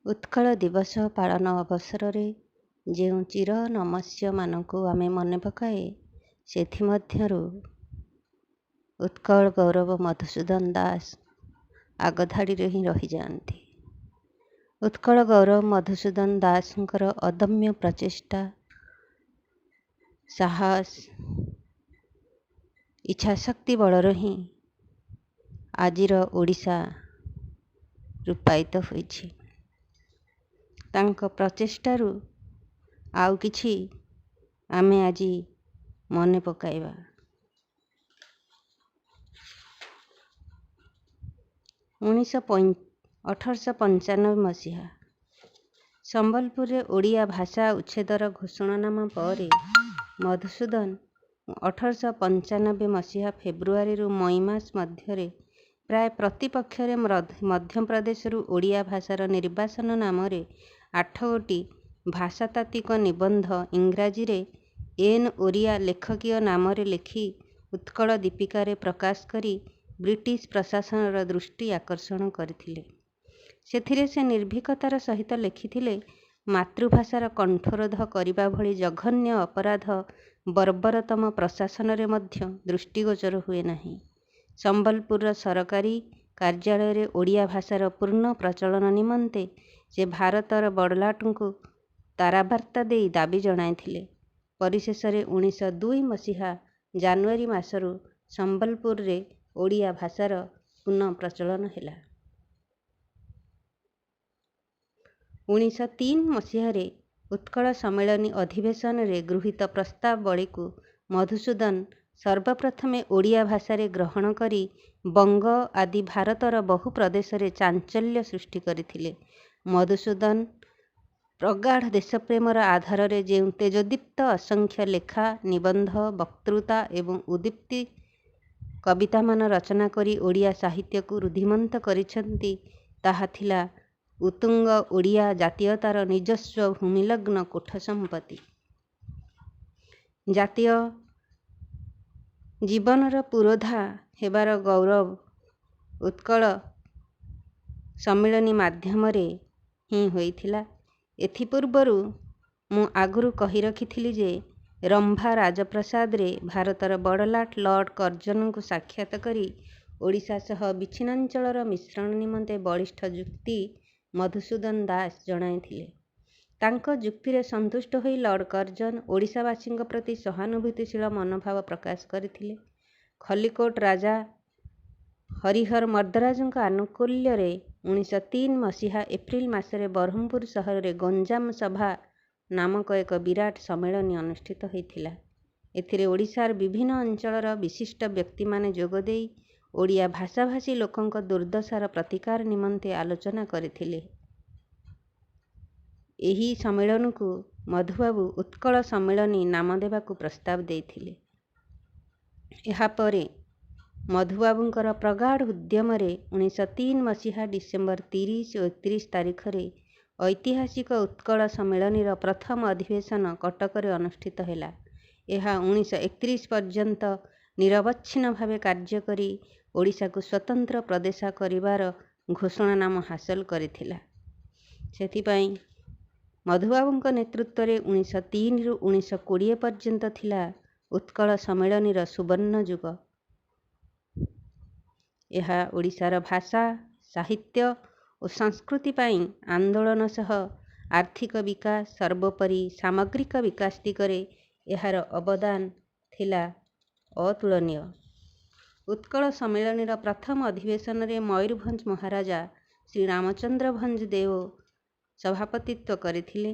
Utkal ଦିବସ ପାଳନ ଅବସରରେ ଯେଉଁ ଚିର ନମସ୍ୟମାନଙ୍କୁ ଆମେ ମନେ ପକାଏ, ସେଥିମଧ୍ୟରୁ ଉତ୍କଳ ଗୌରବ ମଧୁସୂଦନ ଦାସ ଆଗଧାଡ଼ିରେ ହିଁ ରହିଯାଆନ୍ତି। ଉତ୍କଳ ଗୌରବ ମଧୁସୂଦନ ଦାସଙ୍କର ଅଦମ୍ୟ ପ୍ରଚେଷ୍ଟା, ସାହସ, ଇଚ୍ଛାଶକ୍ତି ବଳରେ ହିଁ ଆଜିର ଓଡ଼ିଶା ରୂପାୟିତ ହୋଇଛି। ତାଙ୍କ ପ୍ରଚେଷ୍ଟାରୁ ଆଉ କିଛି ଆମେ ଆଜି ମନେ ପକାଇବା। 1895 ମସିହା ସମ୍ବଲପୁରରେ ଓଡ଼ିଆ ଭାଷା ଉଚ୍ଛେଦର ଘୋଷଣାନାମା ପରେ ମଧୁସୂଦନ 1895 ମସିହା ଫେବୃଆରୀରୁ ମଇ ମାସ ମଧ୍ୟରେ ପ୍ରାୟ ପ୍ରତିପକ୍ଷରେ ମଧ୍ୟପ୍ରଦେଶରୁ ଓଡ଼ିଆ ଭାଷାର ନିର୍ବାସନ ନାମରେ 8 ଗୋଟି ଭାଷାତାତ୍ତ୍ୱିକ ନିବନ୍ଧ ଇଂରାଜୀରେ ଏନ୍ ଓରିଆ ଲେଖକୀୟ ନାମରେ ଲେଖି ଉତ୍କଳ ଦୀପିକାରେ ପ୍ରକାଶ କରି ବ୍ରିଟିଶ ପ୍ରଶାସନର ଦୃଷ୍ଟି ଆକର୍ଷଣ କରିଥିଲେ। ସେଥିରେ ସେ ନିର୍ଭୀକତାର ସହିତ ଲେଖିଥିଲେ, ମାତୃଭାଷାର କଣ୍ଠରୋଧ କରିବା ଭଳି ଜଘନ୍ୟ ଅପରାଧ ବର୍ବରତମ ପ୍ରଶାସନରେ ମଧ୍ୟ ଦୃଷ୍ଟିଗୋଚର ହୁଏ ନାହିଁ। ସମ୍ବଲପୁରର ସରକାରୀ କାର୍ଯ୍ୟାଳୟରେ ଓଡ଼ିଆ ଭାଷାର ପୂର୍ଣ୍ଣ ପ୍ରଚଳନ ନିମନ୍ତେ ସେ ଭାରତର ବଡ଼ଲାଟଙ୍କୁ ତାରବାର୍ତ୍ତା ଦେଇ ଦାବି ଜଣାଇଥିଲେ। ପରିଶେଷରେ 1902 ମସିହା ଜାନୁଆରୀ ମାସରୁ ସମ୍ବଲପୁରରେ ଓଡ଼ିଆ ଭାଷାର ପୁନଃ ପ୍ରଚଳନ ହେଲା। 1903 ମସିହାରେ ଉତ୍କଳ ସମ୍ମିଳନୀ ଅଧିବେଶନରେ ଗୃହୀତ ପ୍ରସ୍ତାବାବଳୀକୁ ମଧୁସୂଦନ ସର୍ବପ୍ରଥମେ ଓଡ଼ିଆ ଭାଷାରେ ଗ୍ରହଣ କରି ବଙ୍ଗ ଆଦି ଭାରତର ବହୁ ପ୍ରଦେଶରେ ଚାଞ୍ଚଲ୍ୟ ସୃଷ୍ଟି କରିଥିଲେ। ମଧୁସୂଦନ ପ୍ରଗାଢ଼ ଦେଶପ୍ରେମର ଆଧାରରେ ଯେଉଁ ତେଜୋଦୀପ୍ତ ଅସଂଖ୍ୟ ଲେଖା, ନିବନ୍ଧ, ବକ୍ତୃତା ଏବଂ ଉଦ୍ଦୀପ୍ତ କବିତାମାନ ରଚନା କରି ଓଡ଼ିଆ ସାହିତ୍ୟକୁ ଋଦ୍ଧିମନ୍ତ କରିଛନ୍ତି, ତାହା ଥିଲା ଉତ୍ତୁଙ୍ଗ ଓଡ଼ିଆ ଜାତୀୟତାର ନିଜସ୍ୱ ଭୂମିଲଗ୍ନ କୋଠ ସମ୍ପତ୍ତି। ଜାତୀୟ ଜୀବନର ପୁରୋଧା ହେବାର ଗୌରବ ଉତ୍କଳ ସମ୍ମିଳନୀ ମାଧ୍ୟମରେ ହିଁ ହୋଇଥିଲା। ଏଥିପୂର୍ବରୁ ମୁଁ ଆଗରୁ କହି ରଖିଥିଲି ଯେ ରମ୍ଭା ରାଜପ୍ରାସାଦରେ ଭାରତର ବଡ଼ଲାଟ ଲର୍ଡ଼ କର୍ଜନଙ୍କୁ ସାକ୍ଷାତ କରି ଓଡ଼ିଶା ସହ ବିଚ୍ଛିନ୍ନାଞ୍ଚଳର ମିଶ୍ରଣ ନିମନ୍ତେ ବଳିଷ୍ଠ ଯୁକ୍ତି ମଧୁସୂଦନ ଦାସ ଜଣାଇଥିଲେ। ତାଙ୍କ ଯୁକ୍ତିରେ ସନ୍ତୁଷ୍ଟ ହୋଇ ଲର୍ଡ଼ କର୍ଜନ ଓଡ଼ିଶାବାସୀଙ୍କ ପ୍ରତି ସହାନୁଭୂତିଶୀଳ ମନୋଭାବ ପ୍ରକାଶ କରିଥିଲେ। ଖଲିକୋଟ ରାଜା ହରିହର ମର୍ଦ୍ଦରାଜଙ୍କ ଆନୁକୂଲ୍ୟରେ 1903 ମସିହା ଏପ୍ରିଲ ମାସରେ ବ୍ରହ୍ମପୁର ସହରରେ ଗଞ୍ଜାମ ସଭା ନାମକ ଏକ ବିରାଟ ସମ୍ମିଳନୀ ଅନୁଷ୍ଠିତ ହୋଇଥିଲା। ଏଥିରେ ଓଡ଼ିଶାର ବିଭିନ୍ନ ଅଞ୍ଚଳର ବିଶିଷ୍ଟ ବ୍ୟକ୍ତିମାନେ ଯୋଗଦେଇ ଓଡ଼ିଆ ଭାଷାଭାଷୀ ଲୋକଙ୍କ ଦୁର୍ଦ୍ଦଶାର ପ୍ରତିକାର ନିମନ୍ତେ ଆଲୋଚନା କରିଥିଲେ। ଏହି ସମ୍ମିଳନୀକୁ ମଧୁବାବୁ ଉତ୍କଳ ସମ୍ମିଳନୀ ନାମ ଦେବାକୁ ପ୍ରସ୍ତାବ ଦେଇଥିଲେ। ଏହାପରେ ମଧୁବାବୁଙ୍କର ପ୍ରଗାଢ଼ ଉଦ୍ୟମରେ 1903 ମସିହା ଡିସେମ୍ବର 30 ଓ 31 ତାରିଖରେ ଐତିହାସିକ ଉତ୍କଳ ସମ୍ମିଳନୀର ପ୍ରଥମ ଅଧିବେଶନ କଟକରେ ଅନୁଷ୍ଠିତ ହେଲା। ଏହା 1931 ପର୍ଯ୍ୟନ୍ତ ନିରବଚ୍ଛିନ୍ନ ଭାବେ କାର୍ଯ୍ୟ କରି ଓଡ଼ିଶାକୁ ସ୍ୱତନ୍ତ୍ର ପ୍ରଦେଶ କରିବାର ଘୋଷଣାନାମା ହାସଲ କରିଥିଲା। ସେଥିପାଇଁ ମଧୁବାବୁଙ୍କ ନେତୃତ୍ୱରେ 1903ରୁ 1920 ପର୍ଯ୍ୟନ୍ତ ଥିଲା ଉତ୍କଳ ସମ୍ମିଳନୀର ସୁବର୍ଣ୍ଣ ଯୁଗ। ଏହା ଓଡ଼ିଶାର ଭାଷା, ସାହିତ୍ୟ ଓ ସଂସ୍କୃତି ପାଇଁ ଆନ୍ଦୋଳନ ସହ ଆର୍ଥିକ ବିକାଶ, ସର୍ବୋପରି ସାମଗ୍ରିକ ବିକାଶ ଦିଗରେ ଏହାର ଅବଦାନ ଥିଲା ଅତୁଳନୀୟ। ଉତ୍କଳ ସମ୍ମିଳନୀର ପ୍ରଥମ ଅଧିବେଶନରେ ମୟୂରଭଞ୍ଜ ମହାରାଜା ଶ୍ରୀରାମଚନ୍ଦ୍ର ଭଞ୍ଜ ଦେଓ ସଭାପତିତ୍ୱ କରିଥିଲେ।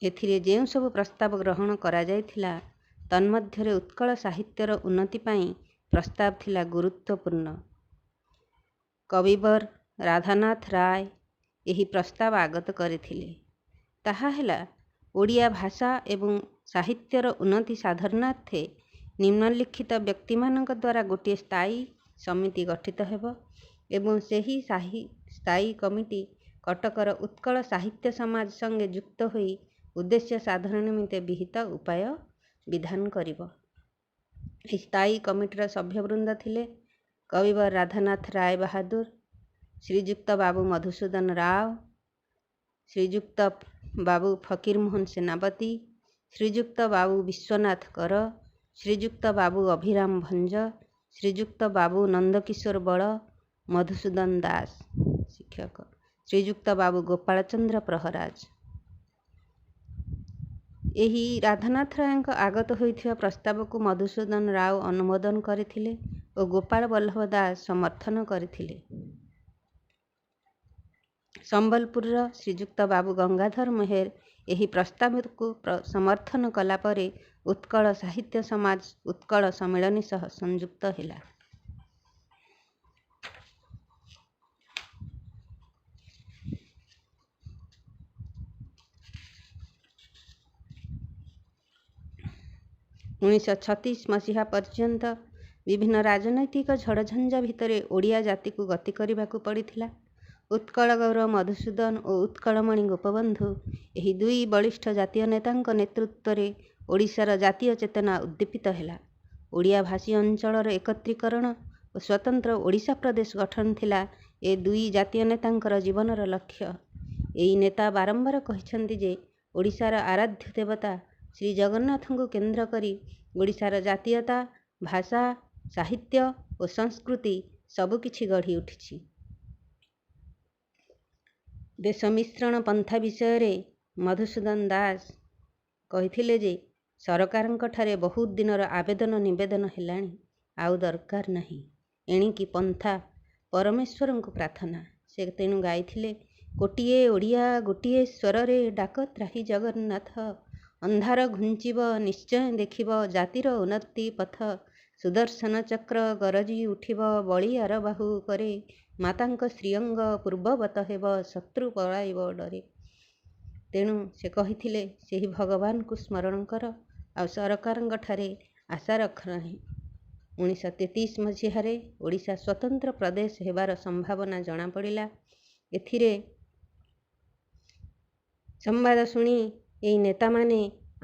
ଏଥିରେ ଯେଉଁସବୁ ପ୍ରସ୍ତାବ ଗ୍ରହଣ କରାଯାଇଥିଲା, ତନ୍ମଧ୍ୟରେ ଉତ୍କଳ ସାହିତ୍ୟର ଉନ୍ନତି ପାଇଁ ପ୍ରସ୍ତାବ ଥିଲା ଗୁରୁତ୍ୱପୂର୍ଣ୍ଣ। କବିବର ରାଧାନାଥ ରାୟ ଏହି ପ୍ରସ୍ତାବ ଆଗତ କରିଥିଲେ। ତାହା ହେଲା, ଓଡ଼ିଆ ଭାଷା ଏବଂ ସାହିତ୍ୟର ଉନ୍ନତି ସାଧନାର୍ଥେ ନିମ୍ନଲିଖିତ ବ୍ୟକ୍ତିମାନଙ୍କ ଦ୍ୱାରା ଗୋଟିଏ ସ୍ଥାୟୀ ସମିତି ଗଠିତ ହେବ ଏବଂ ସେହି ସ୍ଥାୟୀ କମିଟି କଟକର ଉତ୍କଳ ସାହିତ୍ୟ ସମାଜ ସଙ୍ଗେ ଯୁକ୍ତ ହୋଇ ଉଦ୍ଦେଶ୍ୟ ସାଧନ ନିମିତ୍ତ ବିହିତ ଉପାୟ ବିଧାନ କରିବ। ଏହି ସ୍ଥାୟୀ କମିଟିର ସଭ୍ୟବୃନ୍ଦ ଥିଲେ କବିବର ରାଧାନାଥ ରାୟ ବାହାଦୁର, ଶ୍ରୀଯୁକ୍ତ ବାବୁ ମଧୁସୂଦନ ରାଓ, ଶ୍ରୀଯୁକ୍ତ ବାବୁ ଫକୀରମୋହନ ସେନାପତି, ଶ୍ରୀଯୁକ୍ତ ବାବୁ ବିଶ୍ୱନାଥ କର, ଶ୍ରୀଯୁକ୍ତ ବାବୁ ଅଭିରାମ ଭଞ୍ଜ, ଶ୍ରୀଯୁକ୍ତ ବାବୁ ନନ୍ଦକିଶୋର ବଳ, ମଧୁସୂଦନ ଦାସ ଶିକ୍ଷକ, ଶ୍ରୀଯୁକ୍ତ ବାବୁ ଗୋପାଳ ଚନ୍ଦ୍ର ପ୍ରହରାଜ। ଏହି ରାଧାନାଥ ରାୟଙ୍କ ଆଗତ ହୋଇଥିବା ପ୍ରସ୍ତାବକୁ ମଧୁସୂଦନ ରାଓ ଅନୁମୋଦନ କରିଥିଲେ ଓ ଗୋପାଳ ବଲ୍ଲଭ ଦାସ ସମର୍ଥନ କରିଥିଲେ। ସମ୍ବଲପୁରର ଶ୍ରୀଯୁକ୍ତ ବାବୁ ଗଙ୍ଗାଧର ମେହେର ଏହି ପ୍ରସ୍ତାବକୁ ସମର୍ଥନ କଲା ପରେ ଉତ୍କଳ ସାହିତ୍ୟ ସମାଜ ଉତ୍କଳ ସମ୍ମିଳନୀ ସହ ସଂଯୁକ୍ତ ହେଲା। 1936 ମସିହା ପର୍ଯ୍ୟନ୍ତ ବିଭିନ୍ନ ରାଜନୈତିକ ଝଡ଼ଝଞ୍ଜା ଭିତରେ ଓଡ଼ିଆ ଜାତିକୁ ଗତି କରିବାକୁ ପଡ଼ିଥିଲା। ଉତ୍କଳ ଗୌରବ ମଧୁସୂଦନ ଓ ଉତ୍କଳମଣି ଗୋପବନ୍ଧୁ ଏହି ଦୁଇ ବଳିଷ୍ଠ ଜାତୀୟ ନେତାଙ୍କ ନେତୃତ୍ୱରେ ଓଡ଼ିଶାର ଜାତୀୟ ଚେତନା ଉଦ୍ଦୀପିତ ହେଲା। ଓଡ଼ିଆ ଭାଷୀ ଅଞ୍ଚଳର ଏକତ୍ରୀକରଣ ଓ ସ୍ୱତନ୍ତ୍ର ଓଡ଼ିଶା ପ୍ରଦେଶ ଗଠନ ଥିଲା ଏ ଦୁଇ ଜାତୀୟ ନେତାଙ୍କର ଜୀବନର ଲକ୍ଷ୍ୟ। ଏଇ ନେତା ବାରମ୍ବାର କହିଛନ୍ତି ଯେ ଓଡ଼ିଶାର ଆରାଧ୍ୟ ଦେବତା ଶ୍ରୀ ଜଗନ୍ନାଥଙ୍କୁ କେନ୍ଦ୍ର କରି ଓଡ଼ିଶାର ଜାତୀୟତା, ଭାଷା, ସାହିତ୍ୟ ଓ ସଂସ୍କୃତି ସବୁକିଛି ଗଢ଼ି ଉଠିଛି। ଦେଶ ମିଶ୍ରଣ ପନ୍ଥା ବିଷୟରେ ମଧୁସୂଦନ ଦାସ କହିଥିଲେ ଯେ ସରକାରଙ୍କଠାରେ ବହୁତ ଦିନର ଆବେଦନ ନିବେଦନ ହେଲାଣି, ଆଉ ଦରକାର ନାହିଁ। ଏଣିକି ପନ୍ଥା ପରମେଶ୍ୱରଙ୍କୁ ପ୍ରାର୍ଥନା। ସେ ତେଣୁ ଗାଇଥିଲେ, କୋଟିଏ ଓଡ଼ିଆ ଗୋଟିଏ ସ୍ୱରରେ ଡାକ ତ୍ରାହି ଜଗନ୍ନାଥ, ଅନ୍ଧାର ଘୁଞ୍ଚିବ ନିଶ୍ଚୟ ଦେଖିବ ଜାତିର ଉନ୍ନତି ପଥ, ସୁଦର୍ଶନ ଚକ୍ର ଗରଜି ଉଠିବ ବଳିଆର ବାହୁ କରେ, ମାତାଙ୍କ ଶ୍ରୀଅଙ୍ଗ ପୂର୍ବବତ ହେବ ଶତ୍ରୁ ପଳାଇବ ଡରେ। ତେଣୁ ସେ କହିଥିଲେ ସେହି ଭଗବାନଙ୍କୁ ସ୍ମରଣ କର, ଆଉ ସରକାରଙ୍କଠାରେ ଆଶା ରଖ ନାହିଁ। 1933 ମସିହାରେ ଓଡ଼ିଶା ସ୍ୱତନ୍ତ୍ର ପ୍ରଦେଶ ହେବାର ସମ୍ଭାବନା ଜଣାପଡ଼ିଲା। ଏଥିରେ ସମ୍ବାଦ ଶୁଣି ଏଇ ନେତାମାନେ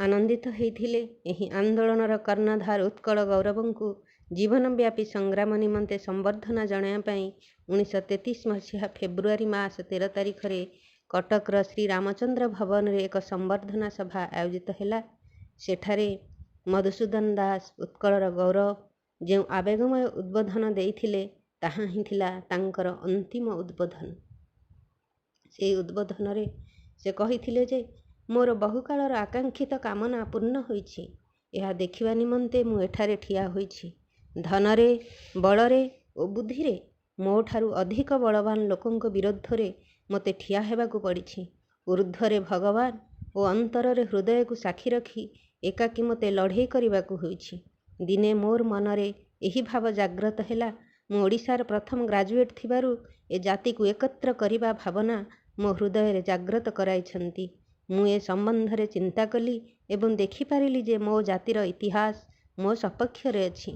ଆନନ୍ଦିତ ହୋଇଥିଲେ। ଏହି ଆନ୍ଦୋଳନର କର୍ଣ୍ଣଧାର ଉତ୍କଳ ଗୌରବଙ୍କୁ ଜୀବନବ୍ୟାପୀ ସଂଗ୍ରାମ ନିମନ୍ତେ ସମ୍ବର୍ଦ୍ଧନା ଜଣାଇବା ପାଇଁ 1933 ମସିହା ଫେବୃଆରୀ ମାସ 13 ତାରିଖରେ କଟକର ଶ୍ରୀରାମଚନ୍ଦ୍ର ଭବନରେ ଏକ ସମ୍ବର୍ଦ୍ଧନା ସଭା ଆୟୋଜିତ ହେଲା। ସେଠାରେ ମଧୁସୂଦନ ଦାସ ଉତ୍କଳର ଗୌରବ ଯେଉଁ ଆବେଗମୟ ଉଦ୍ବୋଧନ ଦେଇଥିଲେ, ତାହା ହିଁ ଥିଲା ତାଙ୍କର ଅନ୍ତିମ ଉଦ୍ବୋଧନ। ସେହି ଉଦ୍ବୋଧନରେ ସେ କହିଥିଲେ ଯେ ମୋର ବହୁକାଳର ଆକାଂକ୍ଷିତ କାମନା ପୂର୍ଣ୍ଣ ହୋଇଛି। ଏହା ଦେଖିବା ନିମନ୍ତେ ମୁଁ ଏଠାରେ ଠିଆ ହୋଇଛି। ଧନରେ, ବଳରେ ଓ ବୁଦ୍ଧିରେ ମୋଠାରୁ ଅଧିକ ବଳବାନ ଲୋକଙ୍କ ବିରୁଦ୍ଧରେ ମୋତେ ଠିଆ ହେବାକୁ ପଡ଼ିଛି। ଊର୍ଦ୍ଧ୍ୱରେ ଭଗବାନ ଓ ଅନ୍ତରରେ ହୃଦୟକୁ ସାକ୍ଷୀ ରଖି ଏକାକୀ ମୋତେ ଲଢ଼େଇ କରିବାକୁ ହୋଇଛି। ଦିନେ ମୋର ମନରେ ଏହି ଭାବ ଜାଗ୍ରତ ହେଲା, ମୁଁ ଓଡ଼ିଶାର ପ୍ରଥମ ଗ୍ରାଜୁଏଟ୍ ଥିବାରୁ ଏ ଜାତିକୁ ଏକତ୍ର କରିବା ଭାବନା ମୋ ହୃଦୟରେ ଜାଗ୍ରତ କରାଇଛନ୍ତି। ମୁଁ ଏ ସମ୍ବନ୍ଧରେ ଚିନ୍ତା କଲି ଏବଂ ଦେଖିପାରିଲି ଯେ ମୋ ଜାତିର ଇତିହାସ ମୋ ସପକ୍ଷରେ ଅଛି।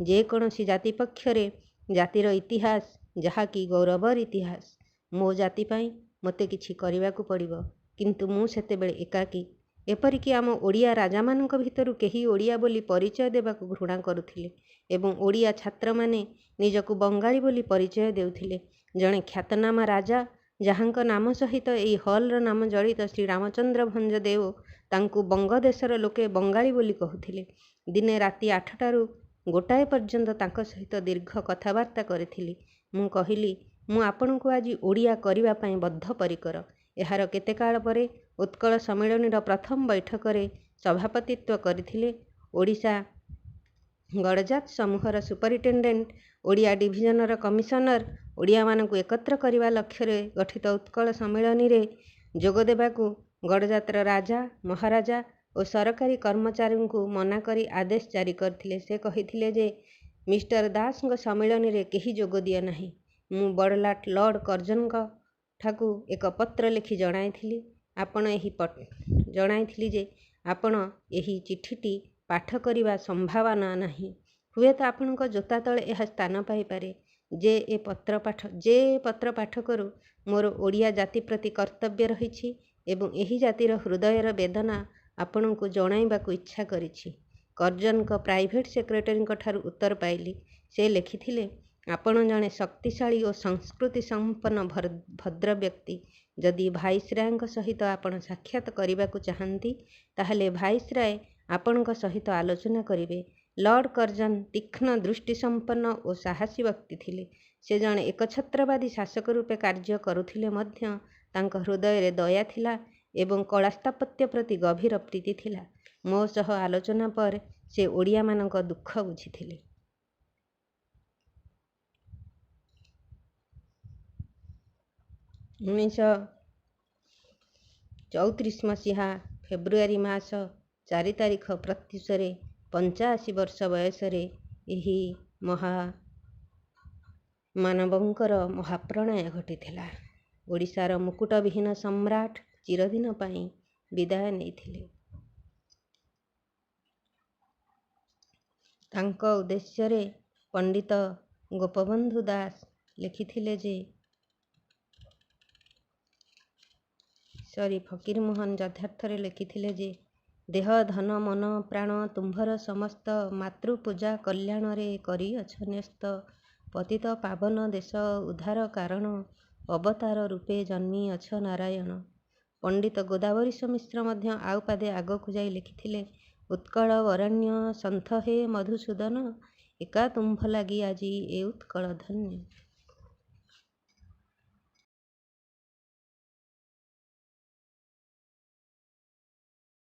ଯେକୌଣସି ଜାତି ପକ୍ଷରେ ଜାତିର ଇତିହାସ ଯାହାକି ଗୌରବର ଇତିହାସ। ମୋ ଜାତି ପାଇଁ ମୋତେ କିଛି କରିବାକୁ ପଡ଼ିବ, କିନ୍ତୁ ମୁଁ ସେତେବେଳେ ଏକାକୀ। ଏପରିକି ଆମ ଓଡ଼ିଆ ରାଜାମାନଙ୍କ ଭିତରୁ କେହି ଓଡ଼ିଆ ବୋଲି ପରିଚୟ ଦେବାକୁ ଘୃଣା କରୁଥିଲେ ଏବଂ ଓଡ଼ିଆ ଛାତ୍ରମାନେ ନିଜକୁ ବଙ୍ଗାଳୀ ବୋଲି ପରିଚୟ ଦେଉଥିଲେ। ଜଣେ ଖ୍ୟାତନାମା ରାଜା, ଯାହାଙ୍କ ନାମ ସହିତ ଏହି ହଲ୍ର ନାମ ଜଡ଼ିତ, ଶ୍ରୀ ରାମଚନ୍ଦ୍ର ଭଞ୍ଜ ଦେଓ, ତାଙ୍କୁ ବଙ୍ଗଦେଶର ଲୋକେ ବଙ୍ଗାଳୀ ବୋଲି କହୁଥିଲେ। ଦିନେ ରାତି 8ଟାରୁ 1 ପର୍ଯ୍ୟନ୍ତ ତାଙ୍କ ସହିତ ଦୀର୍ଘ କଥାବାର୍ତ୍ତା କରିଥିଲି। ମୁଁ କହିଲି, ମୁଁ ଆପଣଙ୍କୁ ଆଜି ଓଡ଼ିଆ କରିବା ପାଇଁ ବଦ୍ଧପରିକର। ଏହାର କେତେକାଳ ପରେ ଉତ୍କଳ ସମ୍ମିଳନୀର ପ୍ରଥମ ବୈଠକରେ ସଭାପତିତ୍ୱ କରିଥିଲେ। ଓଡ଼ିଶା ଗଡ଼ଜାତ ସମୂହର ସୁପରିଟେଣ୍ଡେଣ୍ଟ, ଓଡ଼ିଆ ଡିଭିଜନର କମିଶନର ଓଡ଼ିଆମାନଙ୍କୁ ଏକତ୍ର କରିବା ଲକ୍ଷ୍ୟରେ ଗଠିତ ଉତ୍କଳ ସମ୍ମିଳନୀରେ ଯୋଗ ଦେବାକୁ ଗଡ଼ଜାତର ରାଜା, ମହାରାଜା ଓ ସରକାରୀ କର୍ମଚାରୀଙ୍କୁ ମନା କରି ଆଦେଶ ଜାରି କରିଥିଲେ। ସେ କହିଥିଲେ ଯେ ମିଷ୍ଟର ଦାସଙ୍କ ସମ୍ମିଳନୀରେ କେହି ଯୋଗ ଦିଅ ନାହିଁ। ମୁଁ ବଡ଼ଲାଟ ଲର୍ଡ଼ କର୍ଜନଙ୍କ ଠାକୁ ଏକ ପତ୍ର ଲେଖି ଜଣାଇଥିଲି ଆପଣ ଏହି ଜଣାଇଥିଲି ଯେ ଆପଣ ଏହି ଚିଠିଟି ପାଠ କରିବା ସମ୍ଭାବନା ନାହିଁ। ହୁଏତ ଆପଣଙ୍କ ଜୋତା ତଳେ ଏହା ସ୍ଥାନ ପାଇପାରେ। ଯେ ଏ ପତ୍ର ପାଠ ଯେ ପତ୍ର ପାଠ କରୁ, ମୋର ଓଡ଼ିଆ ଜାତି ପ୍ରତି କର୍ତ୍ତବ୍ୟ ରହିଛି ଏବଂ ଏହି ଜାତିର ହୃଦୟର ବେଦନା ଆପଣଙ୍କୁ ଜଣାଇବାକୁ ଇଚ୍ଛା କରିଛି। କର୍ଜନଙ୍କ ପ୍ରାଇଭେଟ୍ ସେକ୍ରେଟାରୀଙ୍କ ଠାରୁ ଉତ୍ତର ପାଇଲି। ସେ ଲେଖିଥିଲେ, ଆପଣ ଜଣେ ଶକ୍ତିଶାଳୀ ଓ ସଂସ୍କୃତିସମ୍ପନ୍ନ ଭଦ୍ରବ୍ୟକ୍ତି। ଯଦି ଭାଇସରାୟଙ୍କ ସହିତ ଆପଣ ସାକ୍ଷାତ କରିବାକୁ ଚାହାନ୍ତି, ତାହେଲେ ଭାଇସରାୟ ଆପଣଙ୍କ ସହିତ ଆଲୋଚନା କରିବେ। ଲର୍ଡ଼ କର୍ଜନ ତୀକ୍ଷ୍ଣ ଦୃଷ୍ଟିସମ୍ପନ୍ନ ଓ ସାହସୀ ବ୍ୟକ୍ତି ଥିଲେ। ସେ ଜଣେ ଏକଛତ୍ରବାଦୀ ଶାସକ ରୂପେ କାର୍ଯ୍ୟ କରୁଥିଲେ ମଧ୍ୟ ତାଙ୍କ ହୃଦୟରେ ଦୟା ଥିଲା ଏବଂ କଳାସ୍ଥାପତ୍ୟ ପ୍ରତି ଗଭୀର ପ୍ରୀତି ଥିଲା। ମୋ ସହ ଆଲୋଚନା ପରେ ସେ ଓଡ଼ିଆମାନଙ୍କ ଦୁଃଖ ବୁଝିଥିଲେ। 1934 ମସିହା ଫେବୃଆରୀ ମାସ 4 ତାରିଖ ପ୍ରତ୍ୟୁଷରେ 85 ବର୍ଷ ବୟସରେ ଏହି ମହାମାନବଙ୍କର ମହାପ୍ରଳୟ ଘଟିଥିଲା। ଓଡ଼ିଶାର ମୁକୁଟବିହୀନ ସମ୍ରାଟ ଚିରଦିନ ପାଇଁ ବିଦାୟ ନେଇଥିଲେ। ତାଙ୍କ ଉଦ୍ଦେଶ୍ୟରେ ପଣ୍ଡିତ ଗୋପବନ୍ଧୁ ଦାସ ଲେଖିଥିଲେ ଯେ, ସରି, ଫକୀରମୋହନ ଯଥାର୍ଥରେ ଲେଖିଥିଲେ ଯେ, ଦେହ ଧନ ମନ ପ୍ରାଣ ତୁମ୍ଭର ସମସ୍ତ, ମାତୃପୂଜା କଲ୍ୟାଣରେ କରିଅଛ ନ୍ୟସ୍ତ। ପତିତ ପାବନ ଦେଶ ଉଦ୍ଧାର କାରଣ, ଅବତାର ରୂପେ ଜନ୍ମିଅଛ ନାରାୟଣ। ପଣ୍ଡିତ ଗୋଦାବରୀଶ ମିଶ୍ର ମଧ୍ୟ ଆଉ ପାଦେ ଆଗକୁ ଯାଇ ଲେଖିଥିଲେ, ଉତ୍କଳ ବରେଣ୍ୟ ସନ୍ଥ ହେ ମଧୁସୂଦନ, ଏକା ତୁମ୍ଭ ଲାଗି ଆଜି ଏ ଉତ୍କଳ ଧନ୍ୟ।